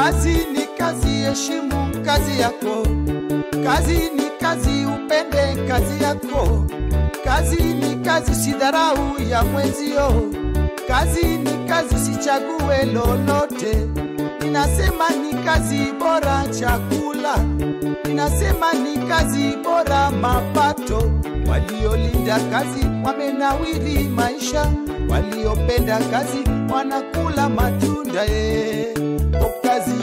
Kazi ni kazi, heshimu kazi yako. Kazi ni kazi, upende kazi yako. Kazi ni kazi, sidharau ya mwenzio. Kazi ni kazi, sichague lolote. Ninasema ni kazi bora chakula, ninasema ni kazi bora mapato. Waliolinda kazi wamenawiri maisha, waliopenda kazi wanakula matunda. O kazi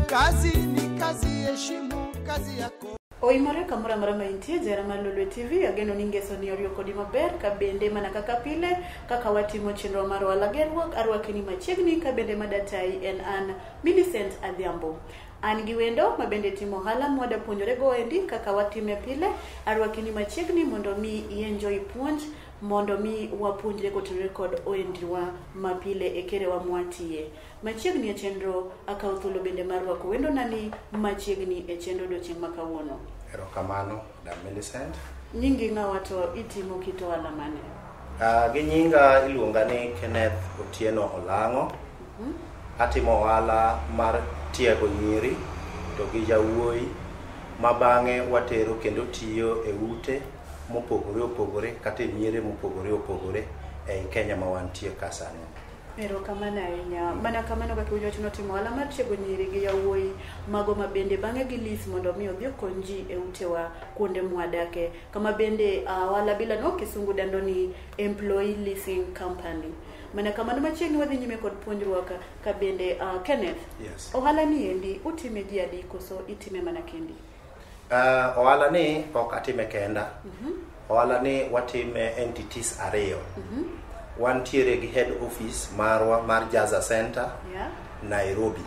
Kazi ni kazi, heshimu kazi yako. Oimore kamoro amora ma intie jara mar Lolwe TV, ageno ni ngeso ni oriwo kodi maber ka bende mana kaka pile kaka watimo chenro mar ohala gerruok. Arwaki ni machiegni ka bende madatai en an Millicent Adhiambo. An gi wendo ma bende timo ohala mwada puonjore go endi kaka watime pile. Arwaki ni machiegni mondo mi i-enjoy puonj, mondo mi wapuonjre kotenore kod oendiwa mapile e kerewa mwatiye. Machiegni e chenro akawo thuolo bende mar rwako wendo nani machiegni e chenro odiochieng' ma kawuono. Erokamano, Dam Millicent. Nyingi ng'awa to itimo kit ohala mane? Gi nyinga iluonga ni Kenneth Otieno Olang'o. Atimo ohala mar tiego nyiri to gi jawuoyi ma bang'e watero kendo tiyo e ute mopogore opogore kata e miere mopogore opogore ei Kenya ma wantie ka sani. Erokamano ahinya. Mana kamano kaka iwinjo wach timo ohala mar tiego nyiri gi yawuoyi mago ma bende bang'e gilis mondo mi odhi okony ji e utewa kuonde mwadake. Kama bende ohala bila no kisungu dendo ni employee leasing company. Mana kamano machiegni wadhi nyime kod puonjruok ka bende Kenneth. Yes. Ohala ni endi utime ji adi koso itime mana kendi? Ohala ni ok atime kenda. Ohala ni watime entities ariyo. Wantiere gi head office marwa mar Jaza Center, Nairobi.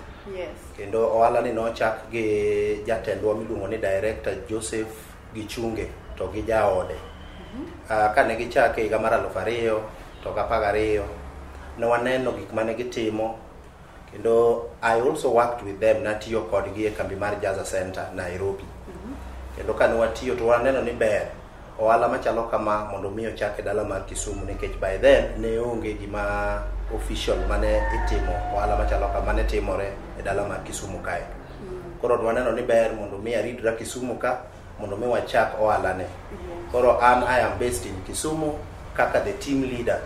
Kendo ohala ni nochak gi jatendwa miluongo ni Director Joseph Gichunge to gi jaode. Kane gichake higa mar 2012, ne waneno gik mane gitimo kendo I also worked with them, natiyo kodgi e kambi mar Jaza Center Nairobi. Kendo kane watiyo to waneno ni ber ohala machalo kama mondo mi ochak e dala mar Kisumu, nikech by then ne onge gima official mane itimo ohala machalo kama ne timore e dala mar Kisumu kae. Koro waneno ni ber mondo mi aridra Kisumu ka mondo mi wachak ohala ne. Koro an I am based in Kisumu kaka the team leader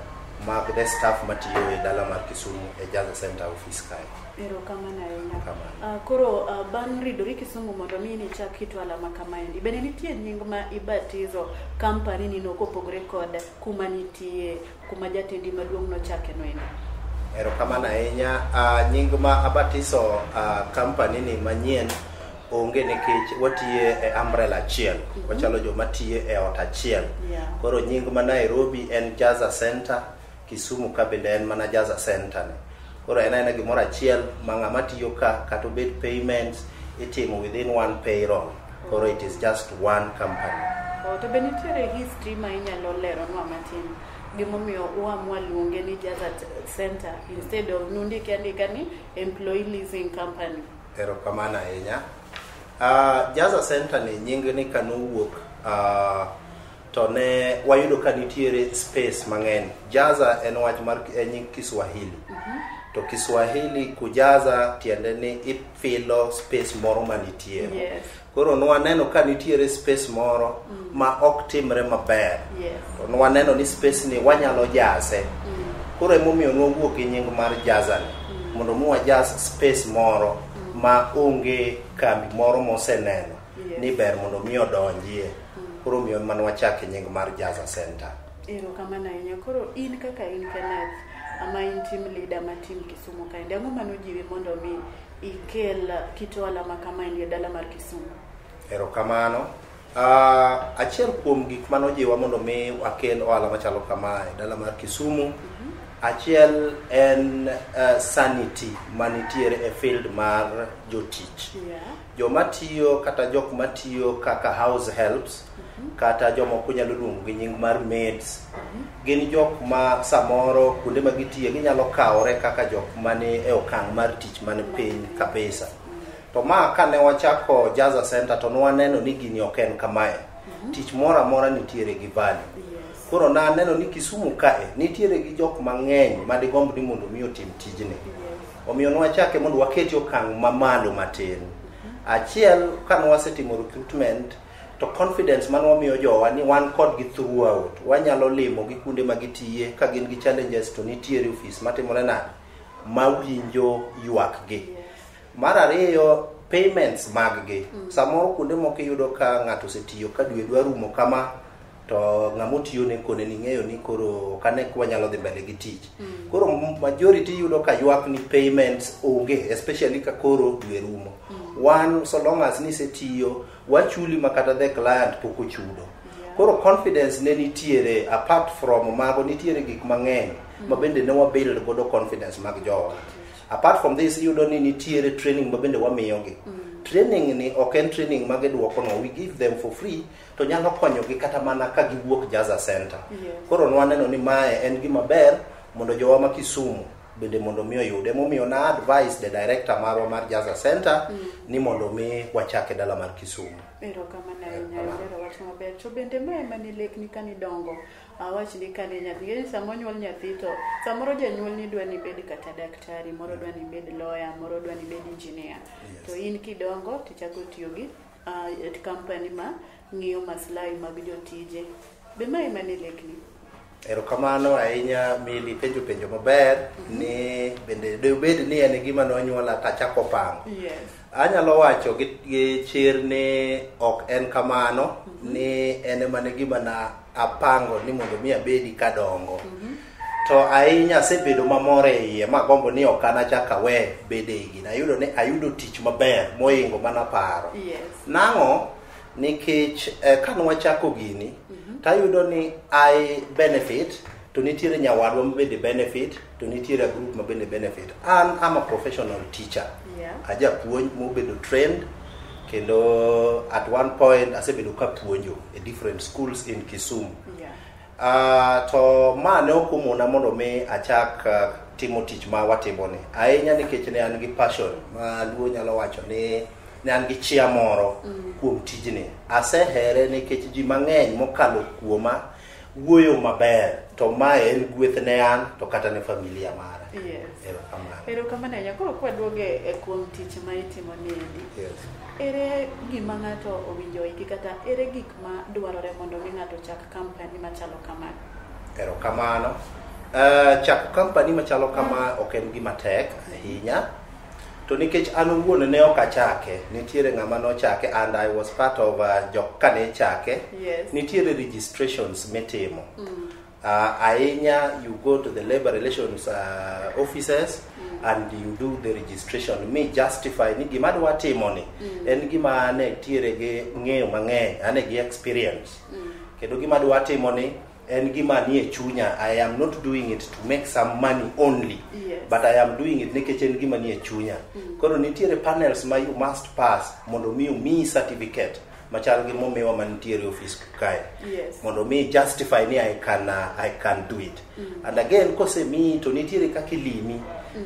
mag the staff matiyo e dala mar Kisumu e Jaza Center office kae. Erokamano ahinya. Kamano. Koro bang' ridori Kisumu mondo mi nichak kit ohala ma kamaendi, bende nitie nying ma ibatizo company ni no kopogore kod kuma nitie kuma jatendi maduong' nochake no endi? Erokamano ahinya. Nying ma abatiso company ni manyien onge nikech watiye e umbrella achiel. Wachalo joma tiye e ot achiel. Koro nying ma Nairobi en Jaza Center, Kisumu ka bende en mana Jaza Center ni. Koro en aena gimoro achiel ma ng'ama tiyo ka kata obed payments itimo within one payroll. Koro it is just one company. Oh, to be nitiere history ma inyalo leronwa matin gimomiyo uamua luonge ni Jaza Center instead of nundike andika ni employee leasing company? Erokamano ahinya. Jaza Center ni nying ni kanowuok to ne wayudo ka nitiere space mang'eny. Jaza en wach mar en nying Kiswahili. To Kiswahili kujaza tiende ni ifilo space moro manitie. Koro nwaneno ka nitiere space moro ma ok timre maber. To nwaneno ni space ni wanyalo jase. Koro emomiyo nwawuok gi nying mar Jaza ni. Mondo mi wajas space moro ma onge kambi moro moseneno ni ber mondo mi odonjie. Koro miyo mane wachake nying mar Jaza Center. Erokamano ahinya. Koro in kaka in Kenneth, ama in team leader ma team Kisumu kaendi, ang'o manojiwi mondo mi ikel kit ohala ma kamaendi e dala mar Kisumu? Erokamano. Achiel kuom gik manojiwa mondo mi wakel ohala machalo kama e dala mar Kisumu, achiel en sanity manitiere e field mar jotich. Joma tiyo kata jok matiyo kaka house helps, kata jomoko nyalo luongo gi nying mar maids, gin jok ma samoro kuonde ma gitiye ginyalo kawore kaka jok mani e okang' mar tich mani piny kabisa. To ma kane wachako Jaza Center to nwaneno ni gini ok en kamae. Tich moro amora nitiere gi value. Koro naneno ni Kisumu kae nitiere gi jok mang'eny madigomb ni mondo mi otim tijni. Omiyo nwachake mondo waketi okang' mamalo matin. Achiel, ka nwasetimo recruitment to confidence mane wamiyo jowa ni wan kodgi throughout, wanyalo limo gi kuonde ma gitiye, ka gin gi challenges to nitiere ofis matimore nade mawinjo ywak gi. Mar ariyo, payments mag gi. Samoro kuonde moko iyudo ka ng'ato osetiyo ka dwe dwa rumo kama to ng'ama otiyo ne kone ni ng'eyo ni koro ok ane ka wanyalo dhi mbele gi tich. Koro majority iyudo ka ywak ni payments onge, especially ka koro dwe rumo. Wan so long as ni isetiyo, wachuli ma kata the client pok ochudo. Koro confidence ne nitiere. Apart from mago, nitiere gik mang'eny ma bende ne wabuild godo confidence mag jowa. Apart from this, iyudo ni nitiere training ma bende wamiyogi. Training ni ok en training ma giduoko no, we give them for free, to nyalo konyogi kata mana ka giwuok Jaza Center. Koro nwaneno ni mae en gima ber mondo jowa ma Kisumu bende mondo mi oyude. Emomiyo na advise the director marwa mar Jaza Center ni mondo mi wachak e dala mar Kisumu. Erokamano ahinya, ilero wach maber. To bende mae mane lekni kanidongo, awach ni kane nyathi, ing'e ni sama onyuol nyathi to samoro janyuol ni dwa ni ibed kata daktari, moro dwa ni ibed lawyer, moro dwa ni ibed engineer. To in kidongo tichako tiyo gi company ma ng'iyo maslahi mag jotije. Be mae mane lekni? Erokamano ahinya Mili, penjo penjo maber ni bende dobed ni en gima nonyuola tachako pango. Anyalo wacho gi chir ni ok en kamano, ni en ema ne gima na apango ni mondo mi abedi kadongo. To ahinya asebedo mamor e iye magombo ni ok anachak awe bedo e gini. Ayudo ni ayudo tich maber mohingo mana paro. Nang'o? Nikech ka nwachako gini, tayudo ni I benefit, to nitiere nyawadwa mabende benefit, to nitiere a group mabende benefit. An am a professional teacher. Ajapuonj mobedo trained, kendo at one point asebedo kapuonjo e different schools in Kisumu. To ma ne ok omona mondo mi achak timo tich ma watimoni. Ahinya nikech ne an gi passion ma luo nyalo wacho ni ne an gi chia moro kuom tijni. Asehere nikech ji mang'eny mokalo kuoma wuoyo maber, to mae en gweth ne an to kata ne familia mara. Erokamano. Erokamano ahinya. Koro kwaduogo e kuom tich ma itimo ni endi. Ere gima ng'ato owinjo oiki kata ere gik ma dwarore mondo mi ng'ato ochak company machalo kama? Erokamano. Chako company machalo kama ok en gima tek ahinya. To nikech an owuon ne ok achake, nitiere ng'ama nochake and I was part of jok kane chake. Nitiere registrations mitimo. Ahinya you go to the labor relations offices and you do the registration mi justify ni gima adwa timo ni en gima ane tiere gi ng'eyo mang'eny, ane gi experience. Kendo gima adwa timo ni en gima nie chunya. I am not doing it to make some money only. But I am doing it nikech en gima nie chunya. Koro nitiere panels ma you must pass mondo mi omiyi certificate machal gi momiwa mantiere e office kae. Mondo mi justify ni I can do it. And again kosemiyi to nitiere kaka ilimi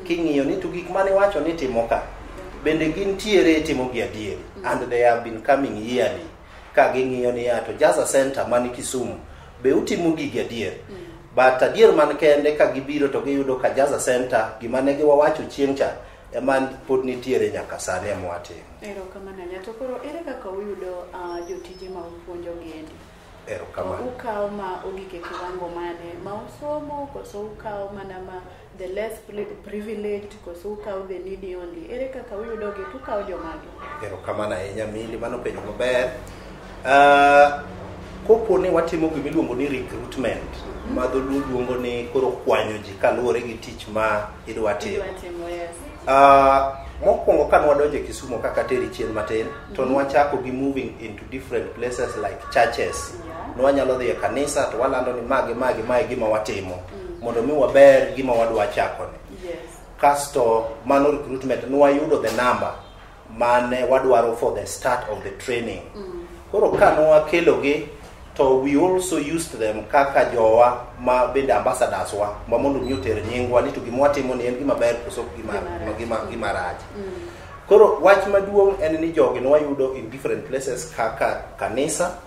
king'iyo ni to gik mane iwacho ni timo ka bende gintiere timo gi adieri, and they have been coming yearly ka ging'iyo ni ya to Jaza Center mani Kisumu be utimo gigi adier. But adier man kende ka gibiro to giyudo ka Jaza Center gima ne giwawacho chieng' cha ema pod nitiere nyaka sani ema watimo. Erokamano ahinya. To koro ere kaka uyudo jotije ma upuonjo gi endi? Erokamano. Ukawo ma ogik e kiwango mane? Ma osomo koso ukawo mana ma the less privileged koso ukawo the needy only? Ere kaka uyudo gi to ukawo jomage? Erokamano ahinya Mili, mano penjo maber. Kopo ni watimo gima iluongo ni recruitment, ma dholuo luongo ni koro kwanyo ji kaluwore gi tich ma idwa timo. Idwa timo, yes. Mokwongo ka nwadonjo e Kisumu kaka teri chien matin, to nwachako gi moving into different places like churches. Nwanyalo dhi e kanisa to walando ni magi magi mae gima watimo mondo mi waber gima wadwa chako ni. Kasto mano recruitment nwayudo the number mane wadwaro for the start of the training. Koro ka nwakelogi to we also used them kaka jowa ma bende ambassadors wa ma mondo mi oter nyingwa ni to gima watimo ni en gima ber koso gima rach. Koro wach maduong' en ni jogi nwayudo in different places kaka kanisa.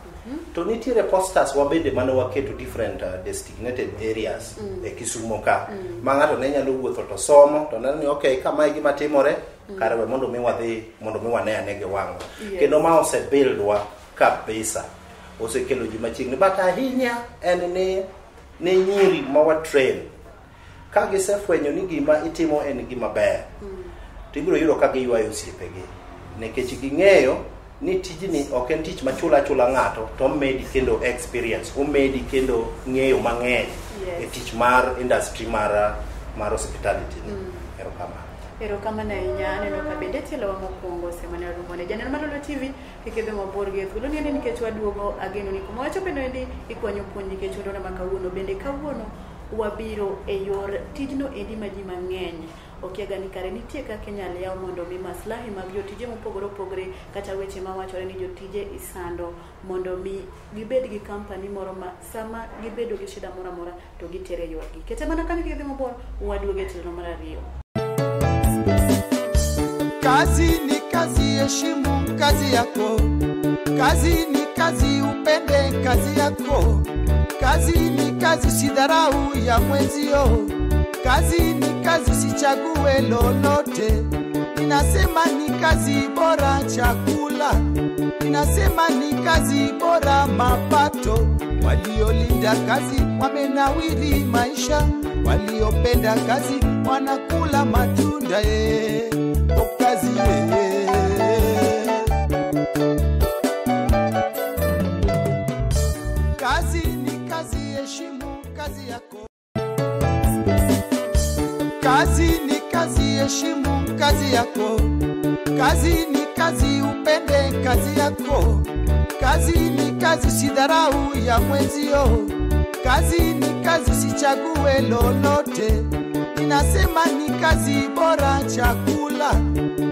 To nitiere posters wabende mane waketo different designated areas e Kisumo ka. Ma ng'ato ne nyalo wuotho to somo to neno ni okay, ka mae gima timore, kare we mondo mi wadhi mondo mi wane ane gi wang'wa. Kendo ma osebuildwa kabisa. Osekelo ji machiegni. But ahinya en ni ne nyiri ma wa train ka gisefwenyo ni gima itimo en gima ber, to ibiro yudo ka giywayo osiepegi nikech ging'eyo ni tijni ok en tich machula achula ng'ato, to omedi kendo experience, omedi kendo ng'eyo mang'eny e tich mar industry mar hospitality ni. Erokamano. Erokamano ahinya. Aneno ka bende tielowa mokwongo osemane rumone. Janeno mar Lolwe TV, kik idhi mabor gi e thuolo ni endi nikech waduogo. Ageno ni kuma wachope no endi ikwanyo puonj nikech wendona ma kawuono bende kawuono wabiro e yor tijno endi ma ji mang'eny okiaga ni kare nitie kaka inyalo yaw mondo mi maslahi mag jotije mopogore opogore kata weche mawachore ni jotije isando mondo mi gibed gi company moro ma sama gibedo gi shida moro amora to gitere ywakgi. Kete mana kanyo kik idhi mabor, waduogo e tielo mar ariyo. Kazi ni kazi, heshimu kazi yako. Kazi ni kazi, upende kazi yako. Kazi ni kazi, usidharau ya mwenzio. Kazi ni kazi, usichague lolote. Ninasema ni kazi bora chakula, ninasema ni kazi bora mapato. Waliolinda kazi wamenawiri maisha, waliopenda kazi wanakula matunda. O kazi Kazi ni kazi, heshimu kazi yako. Kazi ni kazi, heshimu kazi yako. Kazi ni kazi, upende kazi yako. Kazi ni kazi, usidharau ya mwenzio. Kazi ni kazi, usichague lolote. Ninasema ni kazi bora chakula,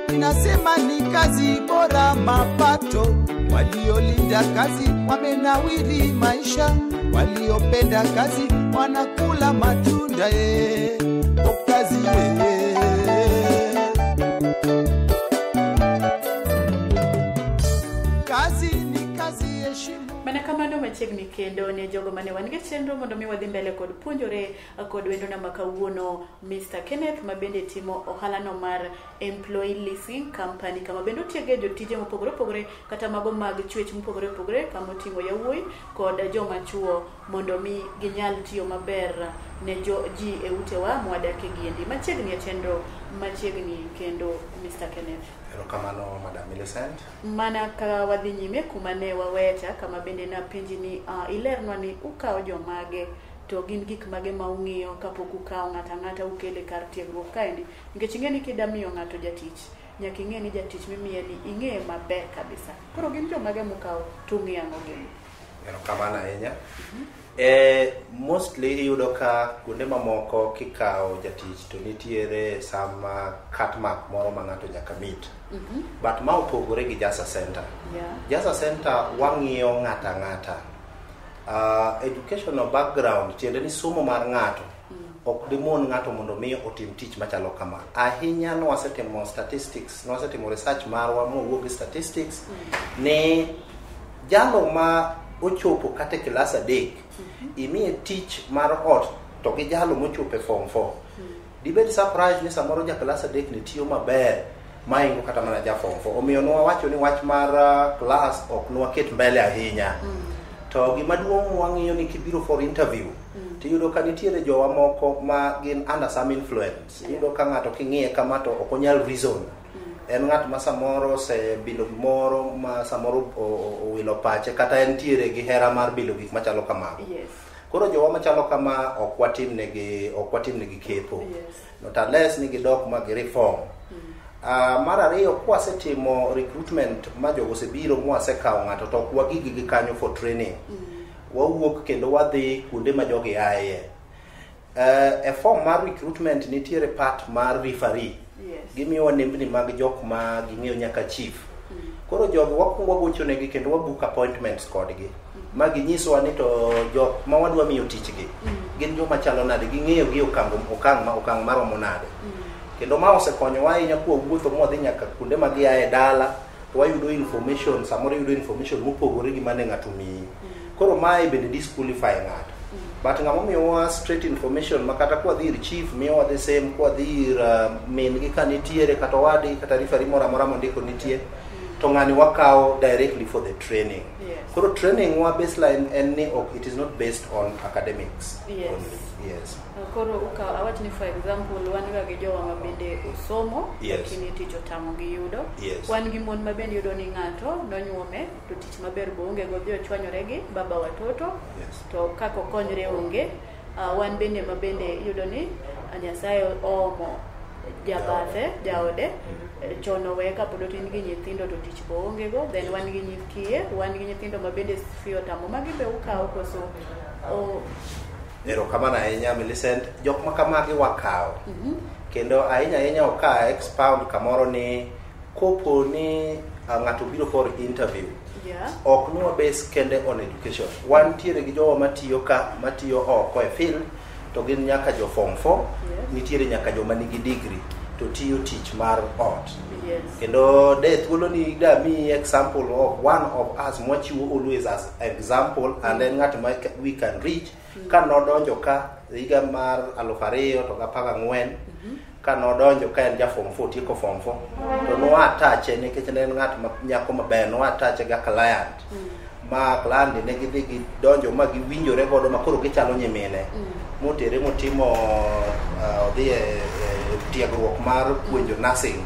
ninasema ni kazi bora mapato. Waliolinda kazi wamenawiri maisha, waliopenda kazi wanakula matunda. O kazi Kazi ni kazi, heshimu. Mana kamano machiegni kendo ne jogo mane wan gi chenro mondo mi wadhi mbele kod puonjore kod wendona ma kawuono Mr. Kenneth ma bende timo ohala no mar Employee Leasing Company kama bende otiege jotije mopogore opogore kata mago mag chwech mopogore opogore kama oting'o yawuoyi kod joma chuo mondo mi ginyal tiyo maber ne jo ji e utewa mwadake giendi. Machiegni e chenro machiegni kendo Mr. Kenneth. Erokamano Madam Millicent. Mana ka wadhi nyime kuma ne wawecha kama bende napenji ni ilernwa ni ukawo jomage to gin gik mage ma ung'iyo kapok ukawo ng'ato ang'ata ukele kar tiegruok kaendi, nikech ing'e ni kida miyo ng'ato jatich nyaka ing'e ni jatich mimiye ni ing'eye maber kabisa. Koro gin jomage mukawo to ung'iyo ang'o gini? Erokamano ahinya. Mostly iyudo ka kuonde mamoko kikawo jatich to nitiere sama cut mark moro ma ng'ato nyaka meet. But ma opogore gi Jasa Center. Jasa Center wang'iyo ng'ata ang'ata. Educational background tiende ni somo mar ng'ato ok dimon ng'ato mondo mi otim tich machalo kama. Ahinya nwasetimo statistics, nwasetimo research marwa mowuok gi statistics ni jalo ma ochopo kata e klas 3 imiye tich mar ot to gi jalo mochopo e form 4. Dibed surprise ni samoro ja klas 3 ni tiyo maber maingo kata mana ja form 4. Omiyo nwawacho ni wach mar class ok nwaket mbele ahinya. To gima duong' wang'iyo ni kibiro for interview tiyudo ka nitiere jowa moko ma gin under some influence. Iyudo ka ng'ato king'iye kama to ok onyal reason. En ng'at ma samoro osebilo gimoro ma samoro owilo pache kata entiere gi hera mar bilo gik machalo kamago. Koro jowa machalo kama ok watimnegi kepo. Not unless ni gidok ma gi reform. Mar ariyo, kwasetimo recruitment ma jogo osebiro mwasekawo ng'ato to ok wagigi gi kanyo for training. Wawuok kendo wadhi kuonde ma jogi aye. E form mar recruitment nitiere part mar referee. Gimiyowa nembni mag jok ma ging'eyo nyaka chief. Koro jogi wakwongo wagochonegi kendo wabook appointments kodgi. Ma ginyiswa ni to jok ma wadwa miyo tichgi gin joma chalo nade, ging'eyo gi okang' maromo nade. Kendo ma osekonyowa ahinya kuwawuotho mwadhi nyaka kuonde ma giaye dala to wayudo information, samoro yudo information mopogore gi mane ng'ato miyi. Koro mae bende disqualify ng'ato. But ng'ama omiyowa straight information ma kata kwadhi ir chief miyowa the same, kwadhi ir min gi ka nitiere, kata owadgi, kata referee moro amora mondiko nitie, to ng'ani wakawo directly for the training. Koro training wa baseline en ni ok, it is not based on academics only. Yes. Koro uka awach ni, for example, wan ga gi jowa ma bende osomo, lakini tich otamogi yudo. Wan gi mon ma bende yudo ni ng'ato nonyuome to tich maber bo onge go, dhi ochwanyore gi baba watoto, to kaka okonyre onge. Wan bende ma bende iyudo ni Nyasaye oomo jabathe, jaode chon oweye kapod otin gi nyithindo, to tich bo onge go. Then wan gi nyikiye, wan gi nyithindo ma bende fi otamo. Magi be ukawo koso o? Erokamano ahinya, Millicent. Jok ma kamagi wakawo. Kendo ahinya ahinya ok a expound kamoro ni kopo ni ng'ato biro for interview, ok nwa base kende on education. Wantiere gi jowa matiyo ka, matiyo oko e field, to gin nyaka jo form 4, nitiere nyaka joma nigi degree to tiyo tich mar ot. Kendo de thuolo ni da mi example of one of us mwachiwo always as example, and then ng'at ma we can reach ka nodonjo ka higa mar 2014, ka nodonjo ka en ja form 4, tieko form 4, to nwa attache nikech ne en ng'at ma nyako maber. Nwa attache ga client, ma client ni ne gidhi gidonjo ma giwinjore godo, ma koro gichalo nyimine. Motere motimo odhi e tiegruok mar puonjo nursing.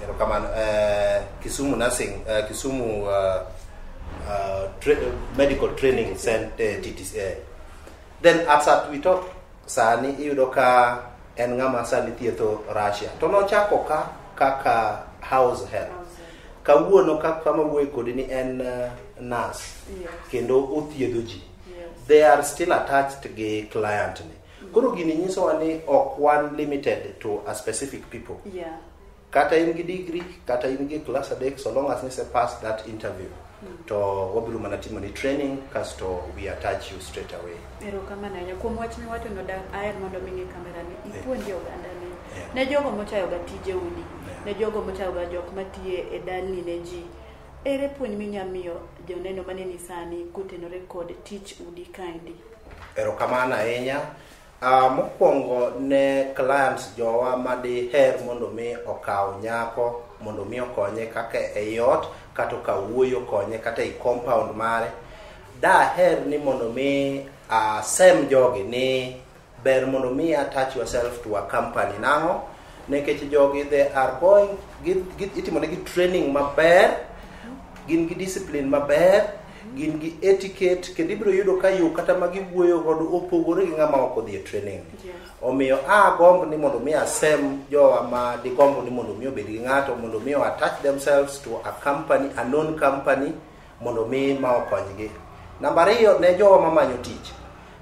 Erokamano. Kisumu nursing, Kisumu medical training center, TTC. Then as at we talk sani, iyudo ka en ng'ama sani thietho Russia, to nochako ka kaka house help. Kawuono kama wuoye kodi ni en nurse kendo othiedho ji. They are still attached gi client ni. Koro gini nyisowa ni ok wan limited to a specific people. Kata in gi degree, kata in gi class 3, so long as nise pass that interview, to wabiro mana timo ni training, kasto we attach you straight away. Erokamano ahinya kuom wach miwacho no. Da aher mondo mi ng'i kamera ni ipuonje oganda ni ne jogo mochayoga tije udi, ne jogo mochayoga jok matiye e dalni ne ji, ere puonj minya miyo joneno maneni sani kotenore kod tich udi kaendi? Erokamano ahinya. Mokwongo ne clients jowa madiher mondo mi okaw nyako mondo mi okonye kaka ei ot, kata okaw wuoyi okonye kata ei compound mare, daher ni mondo mi asem jogi ni ber mondo mi attach yourself to a company. Nang'o? Nikech jogi they are going gi, itimonegi training maber, gin gi discipline maber, gin gi etiquette, kendo ibiro yudo ka yo kata ma giwuoyo godo opogore gi ng'ama ok odhi e training. Omiyo agombo ni mondo mi asem jowa ma digombo ni mondo mi obed gi ng'ato mondo mi o attach themselves to a company, a known company, mondo mi ma okonygi. Namba 2, ne jowa mamanyo tich,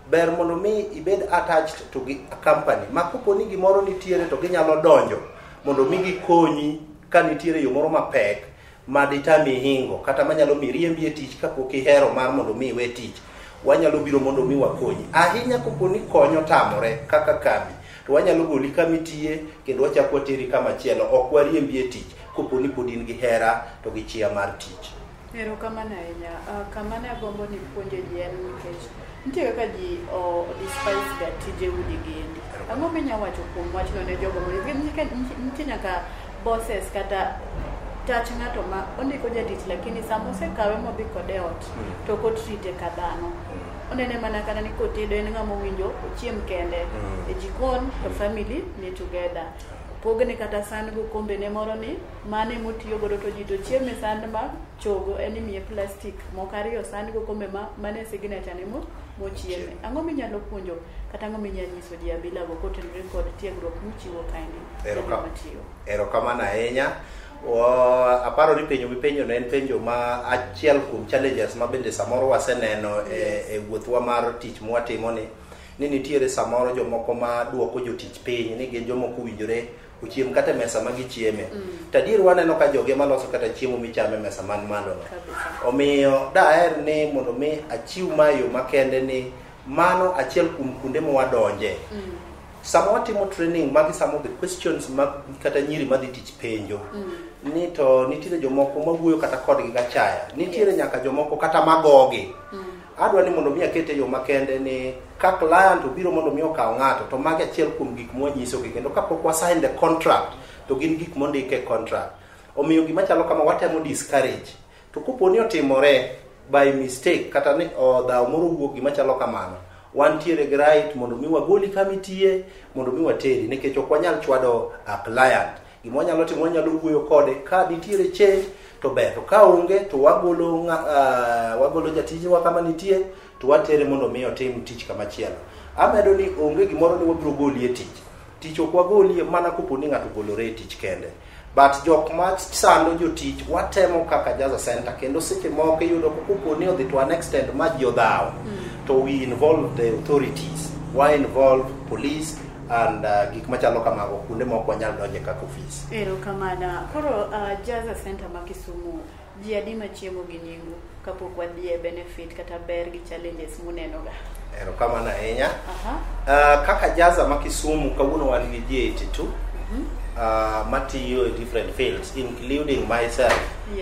ber mondo mi ibed attached to gi a company ma kopo ni gimoro nitiere to ginyalo donjo mondo mi gikonyi ka nitiere yo moro mapek ma ditami hingo, kata manyalo mi riembi e tich kapok ihero mar mondo mi iwe tich. Wanyalo biro mondo mi wakonyi ahinya. Kopo ni konyo tamore kaka kambi, to wanyalo goli kama itiye kendo wachako wateri kama chielo. Ok wariembi e tich kopo ni pod in gi hera to gi chia mar tich. Erokamano ahinya. Kama ne agombo ni puonje ji en nikech nitie kaka ji o despise ga tije udi giendi. Ang'o minya wacho kuom wachno ne jogo nitie nyaka bosses kata tach ng'ato ma ondiko jatich, lakini sama osekawe modhi kode e ot, to ok otrite ka dhano, onene mana kata ni kotedo en ng'ama owinjo ochiem kende e jikon, to family ni together, pogne kata san go kombe ne moro ni mane motiyo godo, to ji to chiemo e san ma chogo, en imiye plastic moko ariyo, san go kombe ma mane signature ne mo mochieme. Ang'o minyalo puonjo kata ang'o minyalo nyiso ji abila go kotenore kod tiegruok muchiwo kaendi ne joma tiyo? Erokamano ahinya. Aparo ni penjo mipenjo no en penjo ma achiel kuom challenges ma bende samoro waseneno e wuothwa mar tich mwatimo ni nitiere samoro jomoko ma duoko jotich piny ni gin jomoko owinjore ochiem kata e mesa ma gichieme. To adier waneno ka jogi ema loso kata chiemo michamo e mesa man malo no. Omiyo daher ni mondo mi achiw ma yo makende ni mano achiel kuom kuonde mwadonje. Sama watimo training, magi some of the questions ma kata nyiri madhi tich penjo. Ni to nitiere jomoko mawuoyo kata kodgi gachaya. Nitiere nyaka jomoko kata magogi. Adwa ni mondo mi akete yo makende ni ka client obiro mondo mi okaw ng'ato, to magi achiel kuom gik mwanyisogi, kendo kapok wa sign the contract to gin gik mondik e contract. Omiyo gima chalo kama watemo discourage. To kopo ni otimore by mistake, kata ni dhaw moro owuok, gima chalo kamano, wantiere gi right mondo mi wagoli kama itiye, mondo mi wateri, nikech ok wanyal chwado a client. Gima wanyalo timo, wanyalo wuoyo kode, ka nitiere change to ber, to ka onge to wagolo jatijwa kama nitie to watere mondo mi otim tich kama chielo. Amedo ni onge gimoro ni wabiro goli e tich. Tich ok wagolie mana kopo ni ng'ato ogolore e tich kende. But jok ma sando jotich, watemo kaka Jaza Center, kendo seche moko iyudo ka kopo ni odhi to an extent ma ji odhawo, to we involve the authorities, wa involve police and gik machalo kamago kuonde ma ok wanyal donje kaka ofis. Erokamano. Koro Jaza Center ma Kisumu, ji adi machiemo gi nyingu, kapok wadhi e benefit kata ber gi challenges muneno ga? Erokamano ahinya. Kaka Jaza ma Kisumu, kawuono wan gi ji 82 matiyo e different fields, including myself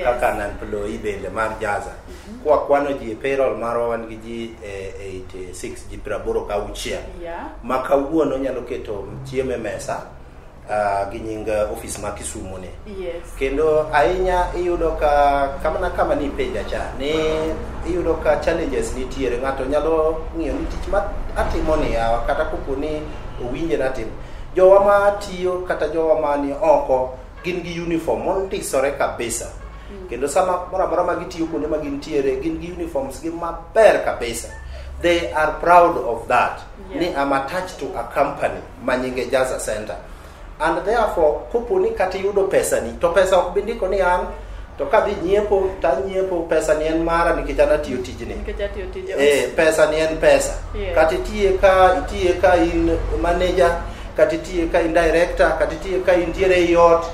kaka an employee bende mar Jaza. Kwakwano ji e payroll marwa, wan gi ji 86, ji 86 ma kawuono nyalo keto chiemo e mesa gi nying ofis ma Kisumu ni. Kendo ahinya iyudo ka kamana kama ni penja cha ni iyudo ka challenges nitiere. Ng'ato nyalo ng'iyo ni tich ma atimo ni yawa, kata kopo ni owinje natimo, jowa ma tiyo kata jowa ma ni oko gin gi uniform mondisore kabisa, kendo sama moro amora ma gitiyo kuonde ma gintiere, gin gi uniforms gi maber kabisa. They are proud of that, ni I'm attached to a company ma nyinge Jaza Center, and therefore kopo ni kata iyudo pesani, to pesa ok bi ndiko ni an, to kadhi nyiepo to anyiepo, pesa ni en mara nikech an atiyo tijni. Nikech atiyo tije. Pesa ni en pesa. Kata itiye ka in manager, kata itiye ka in director, kata itiye ka intiere ei ot,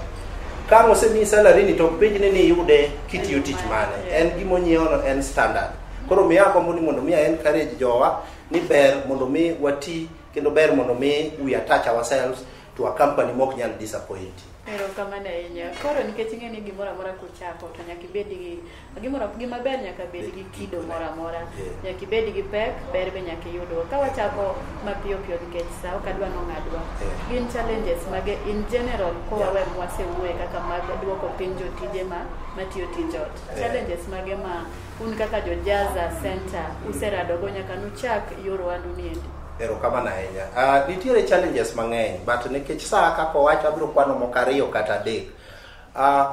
ka ang' osemiyi salary ni, to ok penj ni iyude kitiyo tich mane. En gima onyiewono en standard. Koro miya agombo ni mondo mi a encourage jowa ni ber mondo mi wati, kendo ber mondo mi we attach ourselves to a company mok nyal disappoint. Erokamano ahinya. Koro nikech ing'e ni gimoro amora kuchako to nyaka ibed gi gimoro, gima ber nyaka bed gi kido moro amora. Nyaka ibed gi pek, ber be nyaka iyudwa. Ka wachako mapiyo piyo nikech sa ok adwa nong'adwa. Gin challenges mage in general kowawe mwasewuoye kaka mag duoko piny jotije ma matiyo tij ot? Challenges mage ma un kaka jo Jaza Center useradogo nyaka nuchak yor ohandu niendi? Erokamano ahinya. Nitiere challenges mang'eny, but nikech saa kaka owacho, abiro kwano moko ariyo kata adek.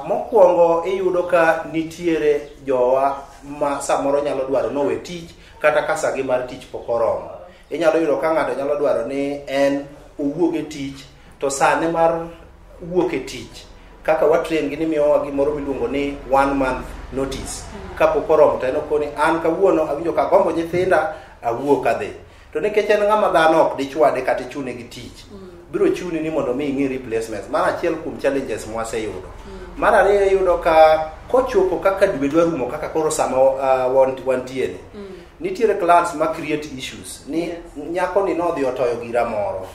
Mokwongo iyudo ka nitiere jowa ma samoro nyalo dwaro nowe tich kata ka sagi mar tich pok oromo. Inyalo yudo ka ng'ato nyalo dwaro ni en owuog e tich to sane mar wuok e tich, kaka watrain gi ni miyowa gimoro miluongo ni one month notice. Kapok oromo to en okoni an kawuono awinjo ka agombo nyithinda, awuok adhi. To nikech en ng'ama dhano, ok dichwade kata ichune gi tich. Biro chuni ni mondo mi ing'i replacements. Mano achiel kuom challenges mwaseyudo. Mar ariyo, iyudo ka kochopo kaka dwe dwa rumo, kaka koro sama wantie ni, nitiere clients ma create issues ni nyako ni nodhi otoyo gira moro,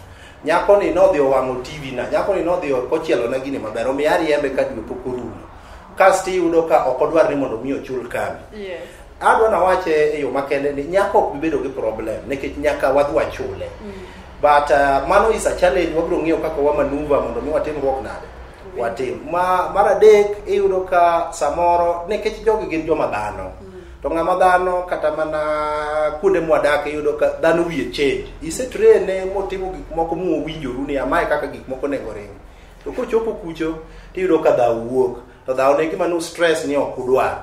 nyako ni nodhi owang'o TV na, nyako ni nodhi kochielo na gini maber, omiyo ariembe ka dwe pok orumo. Kasto iyudo ka ok odwar ni mondo mi ochul kambi. Adwa nawache e yo makende ni nyako ok bi bedo gi problem nikech nyaka wadhi wachule. But mano is a challenge wabiro ng'iyo kaka wa maneuver mondo mi watim ruok nade watim. Ma mar adek, iyudo ka samoro nikech jogi gin joma dhano, to ng'ama dhano, kata mana kuonde mwadake, iyudo ka dhano wiye change. Isetraine motimo gik moko mowinjoru ni amae kaka gik moko onego ring, to kochopo kucho tiyudo ka dhaw wuok, to dhaw ne gima nu stress ni ok udwar.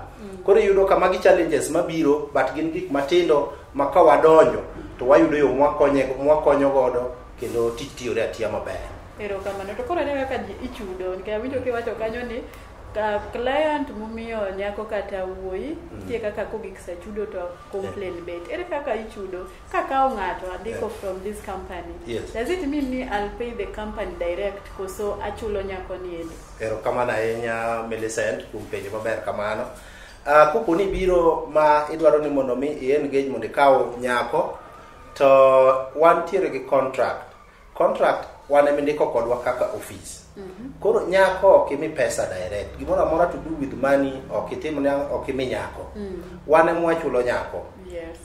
Koro iyudo ka magi challenges mabiro, but gin gik matindo ma ka wadonjo to wayudo yo mwakonyo godo, kendo tich tiyore atiya maber. Erokamano. To koro aneno kaka ji ichudo, nikech awinjo kiwacho kanyo ni ka client mumiyo nyako kata wuoyi nitie kaka kogik sa chudo to complain bet. Ere kaka ichudo? Kakawo ng'ato andiko from this company, does it mean ni I'll pay the company direct koso achulo nyako ni endi? Erokamano ahinya, Millicent, kuom penjo maber kamano. Kopo ni biro ma idwaro ni mondo mi i engage mondo ikaw nyako, to wantiere gi contract. Contract wan ema indiko kodwa kaka office. Koro nyako ok imi pesa direct. Gimoro amora to do with money ok itim ne ok imi nyako. Wan ema wachulo nyako.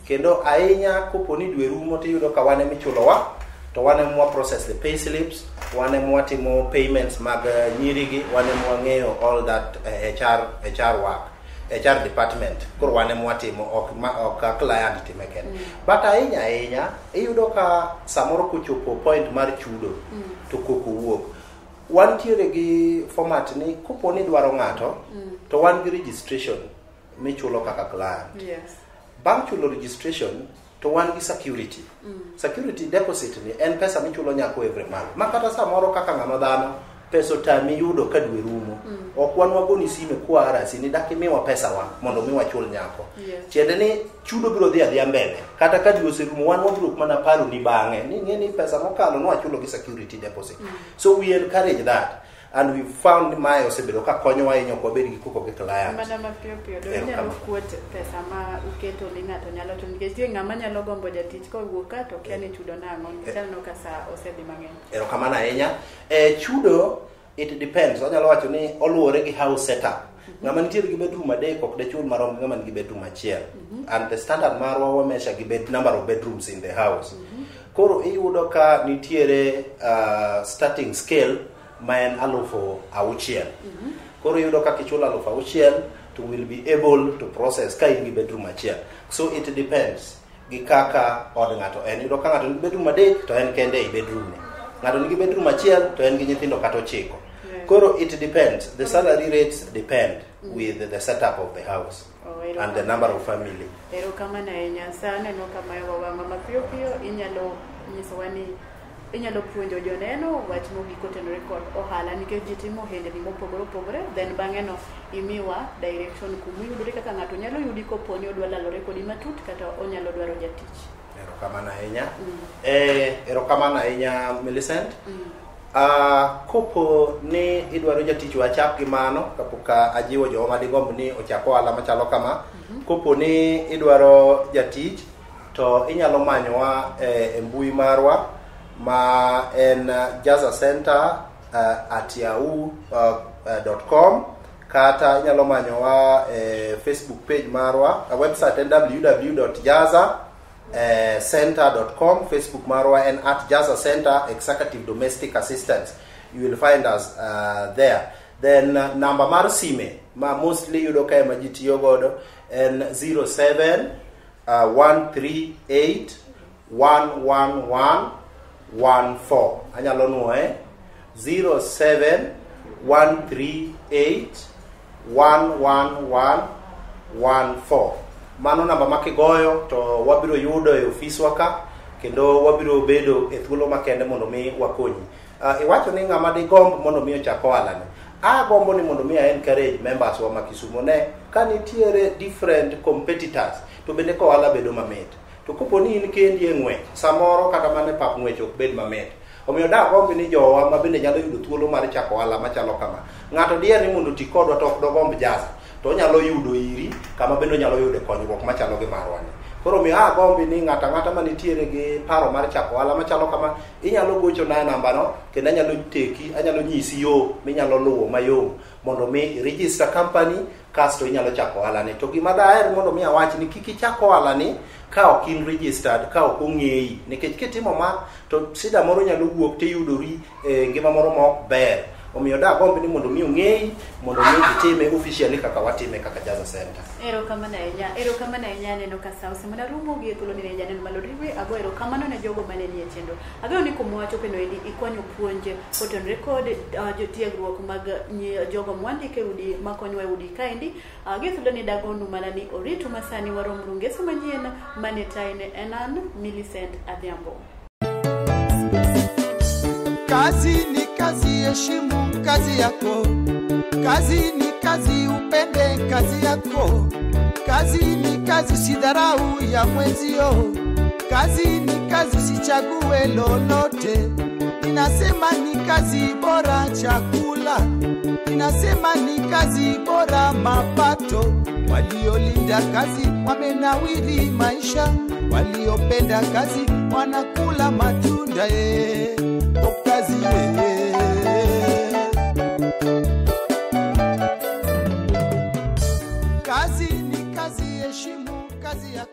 Kendo ahinya kopo ni dwe rumo tiyudo ka wan ema ichulowa, to wan ema wa process the pay slips, wan ema watimo payments mag nyirigi, wan ema wang'eyo all that HR work, HR department. Koro wan ema watimo, ok ma, ok client time kende. But ahinya ahinya iyudo ka samoro kochopo point mar chudo to koko wuok. Wantiere gi format ni kopo ni idwaro ng'ato to wan gi registration michulo kaka client. Bang' chulo registration to wan gi security. Security deposit ni en pesa michulo nyako every month. Ma kata samoro kaka ng'ama dhano pesa otami yudo ka dwe rumo. Ok wan wagoni sime kwa arasi ni dak imiwa pesa wa mondo mi wachul nyako. Tiende ni chudo biro dhi adhiya mbele. Kata ka dwe oserumo wan wabiro mana paro ni bang'e ni ng'e ni pesa mokalo nwachulo gi security deposit. So we encourage that. And we found mae osebedo ka konyowa ahinya, ok wabed gi koko gi client. Mana mapiyo piyo do inyalo kuot pesa ma uketo ni ng'ato nyalo chulo, nikech nitie ng'ama nyalo gombo jatich kowuok ka to kia ni chudo nang'o, nikech aneno ka sa osedhi mang'eny. Erokamano ahinya. Chudo it depends. Anyalo wacho ni oluwore gi house setup. Ng'ama nitiere gi bedroom adek ok dechul marom gi ng'ama nigi bedroom achiel. And the standard marwa wa measure gi bed, number of bedrooms in the house. Koro iyudo ka nitiere starting scale ma en 6,000. Koro iyudo ka kichulo 6,000 to will be able to process ka in gi bedroom achiel. So it depends gi kaka od ng'ato en. Iyudo ka ng'ato nigi bedroom adek to en kende ei bedroom ne. Ng'ato nigi bedroom achiel to en gi nyithindo kata 9. Koro it depends. The salary rates depend with the setup of the house and the number of family. Erokamano ahinya. Sa aneno ka mayo wang'wa mapiyo piyo, inyalo nyisowa ni inyalo puonjo joneno wach mogik kotenore kod ohala, nikech ji timo ohendni mopogore opogore, then bang'e no imiwa direction kumiyudore kaka ng'ato nyalo yudi kopo ni odwa lalore kodi matut kata onyalo dwaro jatich. Erokamano ahinya. Erokamano ahinya Millicent. Kopo ni idwaro jatich, wachak gi mano kapok ajiwo jowa madigomb ni ochak ohala machalo kama. Kopo ni idwaro jatich to inyalo manyowa e mbui marwa ma en Jaza Center at yahoo.com, kata inyalo manyowa e Facebook page marwa. Website en www.jaza center.com. Facebook marwa en at Jaza Center Executive Domestic Assistance. You will find us there. Then namba mar sime ma mostly yudo kae ma ji tiyo godo en 07 138 111 14. Anyalo nuoye 07 138 111 14. Mano namba ma kigoyo to wabiro yudo e ofiswa ka, kendo wabiro bedo e thuolo makende mondo mi wakonyi. Iwacho ni ng'ama digomb mondo mi ochak ohala ni. Agombo ni mondo mi a encourage members wa ma Kisumo ne ka nitiere different competitors to bende ko ohala bedo mamit. To kopo ni in kendi e ng'wech, samoro kata mana e pap ng'wech ok bed mamit. Omiyo dagomb ni jowa ma bende nyalo yudo thuolo mar chako ohala machalo kama. Ng'ato diher ni mondo oti kodwa to ok dogomb Jaza, to onyalo yudo iri kama bende onyalo yude konyruok machalo gi marwa ni. Koro omiyo agombi ni ng'ato ang'ata manitiere gi paro mar chako ohala machalo kama, inyalo gochona e namba no kendo anyalo teki, anyalo nyisi yo minyalo luwo mayom mondo mi i register company kasto inyalo chako ohala ni. To gima daher mondo mi awach ni kik ichak ohala ni ka ok in registered, ka ok ong'eyi, nikech kitimo ma to sida moro nyalo wuok tiyudori e ngima moro ma ok ber. Omiyo dagomb ni mondo mi ong'eyi mondo mi itime officially kaka watime kaka Jaza Center. Erokamano ahinya. Erokamano ahinya. Aneno ka sa osemana rumo gi e thuolo ni ne janeno Malodriwe. Ago erokamano ne jogo mane nie chenro. Ageno ni kuma wachope no endi ikwanyo puonj kotenore kod jotiegruok mag jogo mwandiko e udi makonyowa e udi kaendi. Gi thuolo ni dagonu mana ni oritu masani warom rungeso manyien mane taine en an Millicent Adhiambo. Kazi ni kazi, heshimu kazi yako. Kazi ni kazi, upende kazi yako. Kazi ni kazi, usidharau ya mwenzio. Kazi ni kazi, usichague lolote. Ninasema ni kazi bora chakula. Ninasema ni kazi bora mapato. Waliolinda kazi wamenawiri maisha. Waliopenda kazi wanakula matunda. Ok kazi ye. Kazi ni kazi, heshimu kazi yako.